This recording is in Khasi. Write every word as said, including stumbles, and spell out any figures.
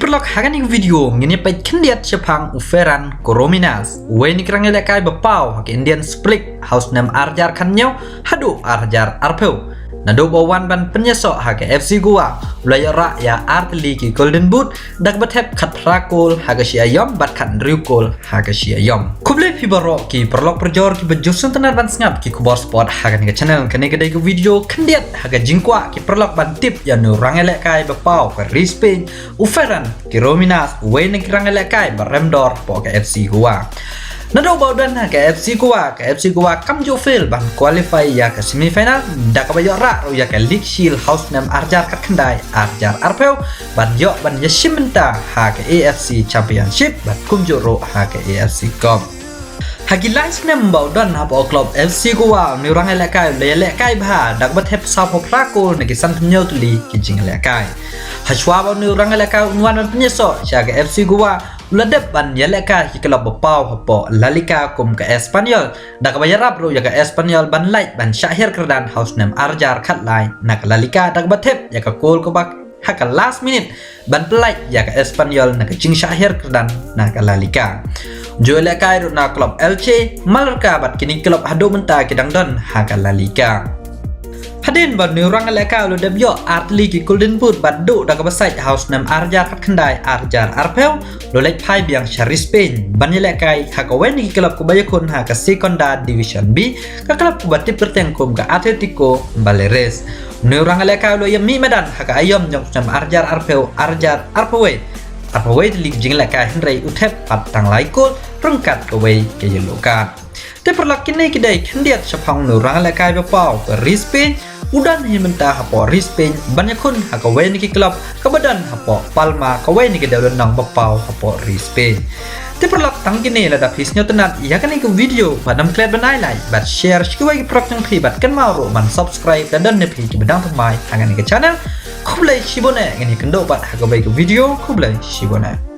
Paralok, ha kane ka video ngin ïa peit khyndiat shaphang u Ferran Corominas, uwei na ki rangïalehkai ba paw ha ka Indian Super League ha u snem ar hajar khathynñiew haduh ar hajar arphew. Naduh ba u wan ban pynïasoh ha ka F C Goa, u la ïoh rah ïa ar tylli ki Golden Boot da kaba thep khatphra kol ha ka shi aïom bad khathynriew kol ha ka shi aïom. Khublei phi baroh ki paralok parajor kiba ju sngewtynnat ban sngap ki khubor sport ha kane ka channel. Kane ka dei ka video khyndiat ha ka jingkwah ki paralok ban tip ïa une u rangïalehkai ba paw ka ri Spain, u Ferran Corominas, uwei na ki rangïalehkai ba rem dor hapoh ka F C Goa. Naduh ba u don ha ka F C Goa, ka F C Goa kam ju fail ban qualify ïa ka semi final da kaba ïoh rah ruh ïa ka League Shield ha u snem ar hajar khatkhyndai ar hajar arphew, ban ïoh ban ïashim bynta ha ka A F C Championship bad kumjuh ruh ha ka A F C Cup. Ha ki lai snem ba u don hapoh u club F C Goa, une u rangïalehkai u la ïalehkai bha da kaba thep sawphew phra kol na ki sanphew hynñiew tylli ki jingïalehkai. Hashwa ba une u rangïalehkai un wan ban pynïasoh sha ka F C Goa, u la dep ban ïalehkai ha ki club ba paw hapoh La Liga kum ka Espanyol, da kaba ïarap ruh ïa ka Espanyol ban lait ban shah hiar kyrdan ha u snem ar hajar khatlai na ka La Liga da kaba thep ïa ka kol kaba ha ka last minute ban pyllait ïa ka Espanyol na ka jingshah hiar kyrdan na ka La Liga. Ju ïalehkai ruh na club Elche, Mallorca bad kine ki club haduh mynta ki dang don ha ka La Liga. Hadien ba une u rangïalehkai u la dep ïoh ar tylli ki Golden Boot bad duh da kaba sait ha u snem ar hajar khatkhyndai ar hajar arphew, u la leit phai biang sha ri Spain ban ïalehkai ha kawei na ki club kaba ïakhun ha ka Segunda Division B, ka club kaba tip kyrteng kum ka Atletico Baleares. Une u rangïalehkai u la ïamih madan ha ka aïom jong u snem ar hajar arphew, ar hajar arphew wei, arphew wei tylli ki jingïalehkai, hynrei u thep pat tang lai kol ryngkat kawei ka yellow card. Te paralok, kine ki dei khyndiat shaphang une u rangïalehkai ba paw ka ri Spain, u don hi mynta hapoh ri Spain ban ïakhun ha kawei na ki club kaba don hapoh Palma, kawei na ki dewlynnong ba paw hapoh ri Spain. Te paralok, tang kine, lada phi sngewtynnat ïa kane ka video, bad ym klet ban ai like bad share sha kiwei ki paralok jong phi, bad kynmaw ruh ban subscribe lada don na phi kiba dang thymmai ha kane ka channel. Khublei shibun eh, ngin ïakynduh pat ha kawei ka video. Khublei shibun eh.